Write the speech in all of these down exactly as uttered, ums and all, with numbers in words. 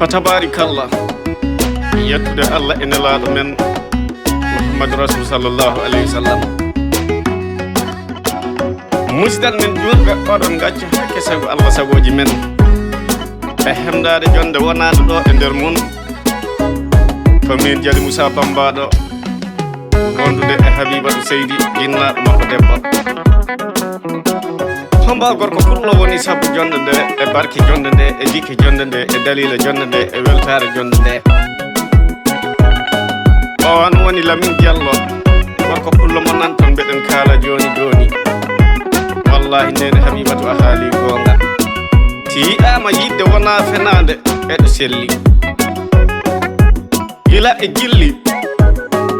Tabaarikalla. Yettude Allah e nelaaɗo men Muhammadu Rasul sallallahu alayhi wa sallam. Musidal men juulɓe, oɗon ngacca hakke sago Allah sagooji men. E hemdaade jonde wonaande ɗo e nder mum. Ko min Jali Moussa Bambaɗo, wondude e Habibatu Seydi, jinnaaɗo makko debbo. Hombo gorko pullo woni sabu jonde nde, e barke jonde nde, e jikke jonde nde, e daliila jonde nde, e weltaare jonde nde? O an woni Lamin Diallo, gorko pullo mo nan ton mbeɗen kaala jooni jooni. Wallahi nene Habibatu a haali goonga. Si yiɗaama yiɗde wona fenaande, eɗo selli. Gila e jilli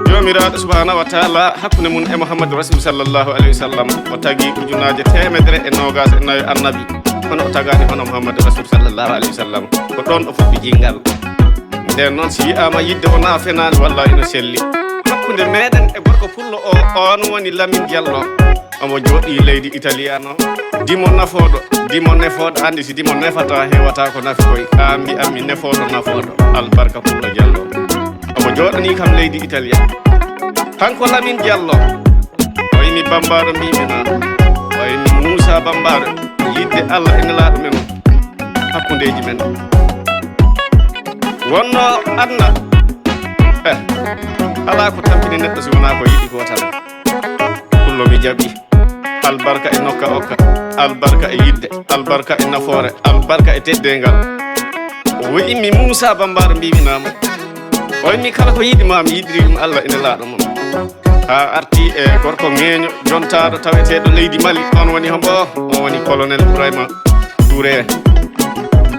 Joomiraaɗo subhaanahu wa taala hakkunde mum e Muhammadu Rasul sallallahu alayhi wa sallam, o tagi ujunaaje teemedere e noogaas e nayo annabi, kono o tagaani hono Muhammadu Rasul sallallahu alayhi wa sallam. Ko ɗoon o fuɗɗi jinngal. Nden noon, si wiyaama yiɗde wonaa fenaande, walla ina selli. Hakkunde meɗen e gorko pullo o, oon woni Lamin Diallo. Omo jooɗii leydi Italiano. Dimo nafooɗo, dimo nefooɗo, anndi si dimo nefata, heewata ko nafi koy. Kaa mbi'ammi nefooɗo, nafooɗo. Albarka pullo Diallo. Omo jooɗanii kam leydi Italia. Kanko Lamin Diallo, o imi Bambaɗo mbimi na, o imi Moussa Bambaɗo, yiɗde Allah e Nelaaɗo men, hakkundeeji men. Wonno aduna, eh, alaa ko tampini neɗɗo si wonaa ko yiɗi ko tan. Pullo mi jaɓi. Albarka e nokka okka, albarka e yiɗde, albarka e nafoore, albarka e teddeengal. O wi'imi Moussa Bambaɗo mbimi na mo. O wi'mi kala ko yiɗi ma mi yiɗiri ɗum Allah e Nelaaɗo mum. Haa arti e gorko ŋeeño jontaaɗo taweteeɗo leydi Mali, on woni hombo? On woni Colonel Ibrahima Touré.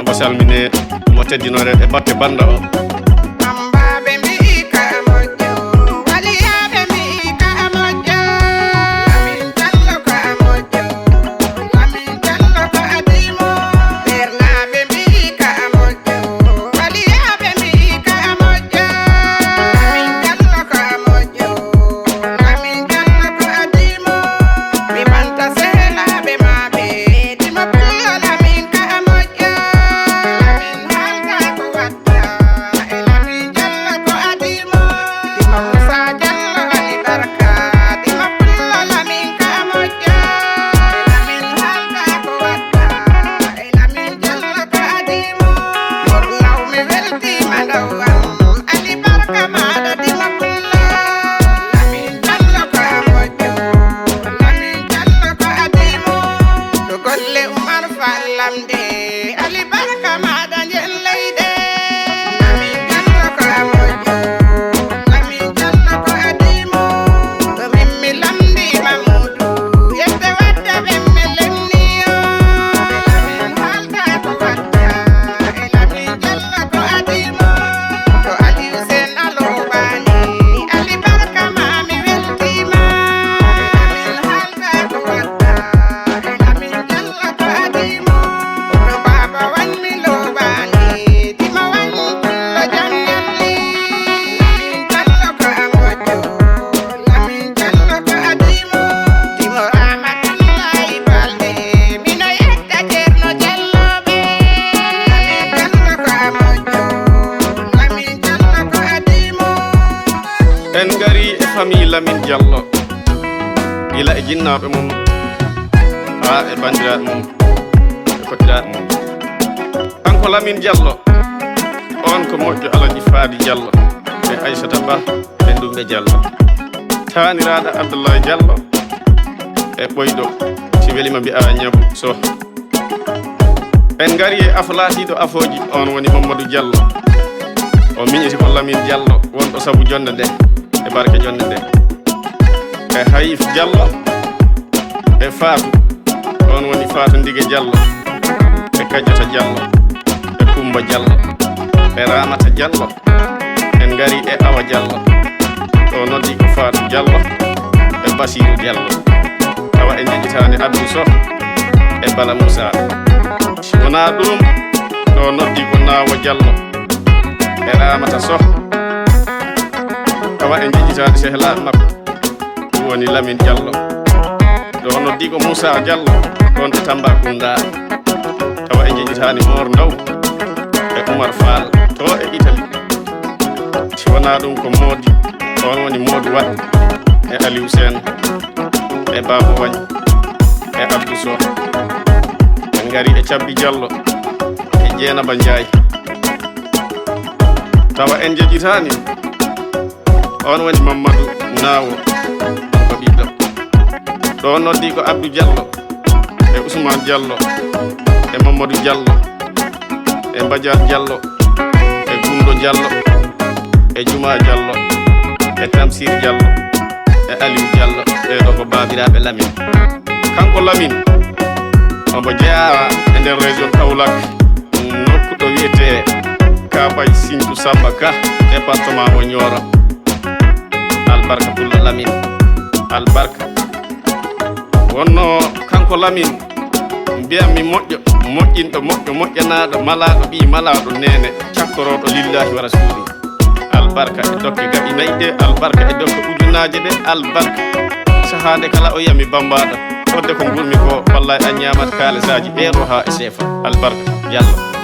Omo salmine, omo teddinore e batte banda o. Ambaɓe mbi'i ka a moƴƴo, waliyaaɓe mbi'i ka a moƴƴo. Lamin Jallo ka a moƴƴo, Lamin Jallo ka a diimo. Ɓernaaɓe mbi'i ka a moƴƴo, waliyaaɓe mbi'i ka a moƴƴo. Lamin Jallo ka a moƴƴo, Lamin Jallo ka a diimo. Mi ɓanta sehelaaɓe ma ɓe, dimo pullo Lamin ka a moƴƴo. Lamin haalta ko waɗ Golle Umar Fall lamde, Ali barka maɗa njen leyde. Lamin Jallo ko a moƴƴo, Lamin Jallo ko a diimo. Ko min mi lamdi Mamudu, yedde wadde ɓen mi lemni o. Lamin haalta ko wadda, e Lamin Jallo ko a diimo. To Aliou Sen a loɓani, Ali barka ma mi weltima. Lamin haalta ko wadda, e Lamin Jallo ko a diimo. En ngari e famille Lamin Diallo. Gila e jinnaaɓe mum, haa e banndiraaɓe mum, e koɗdiraaɓe mum. Kanko Lamin Diallo, on ko moƴƴo Alaji Faadi Diallo, e Aissata Ba, e Ndumbe Diallo. Taaniraaɗo Abdoulaye Diallo, e ɓoyɗo, si welima mbi'a Ñabu Soh. En ngari e aflaatiiɗo afooji, on woni Mamadou Diallo. O miñiti ko Lamin Diallo, wonɗo sabu jonnde nde, e barke jonnde nde. E Hayif Diallo, e Fatou, on woni Fatou Ndige Diallo, e Kadiata Diallo, e Kumba Diallo, e Ramata Diallo. En ngari e Awa Diallo. Ɗo noddi ko Fatou Diallo e Basirou Diallo. Tawa en njeƴƴitaani Abdou Soh e Bala Moussa. Si wonaa ɗum, ɗo noddi ko Naawo Diallo e Ramata Soh. Tawa en njeƴƴitaani sehlaaɓe makko. Ɗum woni Lamin Diallo. Ɗo noddi ko Moussa Diallo, ɗon to Tambacounda. Tawa en njeƴƴitaani Mor Ndaw e Umar Faal to e Italie. Si wonaa ɗum ko Moodi, on woni Moodu Waɗ e Aliou Seen e Baaba Wañ e Abdou Sow. En ngari e Cabbi Jallo e Jeenaba Njaay. Tawa en njejitaani. On woni Mamadou Nawo, on ko ɓiɗɗo. Ɗo noddi ko Abdou Diallo e Ousmane Diallo e Mamadou Diallo e Badiane Diallo e Gundo Diallo e Juma Diallo e Tamsir Diallo e Aliou Diallo. Ɓeɗo ko baabiraaɓe Lamine. Kanko Lamine, omo jeyaa e nder région Kaolack, nokku ɗo wiyetee Kaabay Sinthiou Samba Ka, département mo Nioro. Albarka Pullo Lamine, albarka. Wonno kanko Lamine, mbiyammi moƴƴo, moƴƴinɗo, moƴƴo, moƴƴanaaɗo, malaaɗo ɓii, malaaɗo neene, cakkorooɗo lillaahi wa rasuuli. Albarka e dokke gaɓi nayi ɗe, albarka e dokke ujunaaje ɗe, albarka. Sahaa nde kala o yiyammi bammbaaɗo, fodde ko ngurmi ko, wallay a ñaamat kaalisaaji euro haa e seefa. Albarka, Yallah.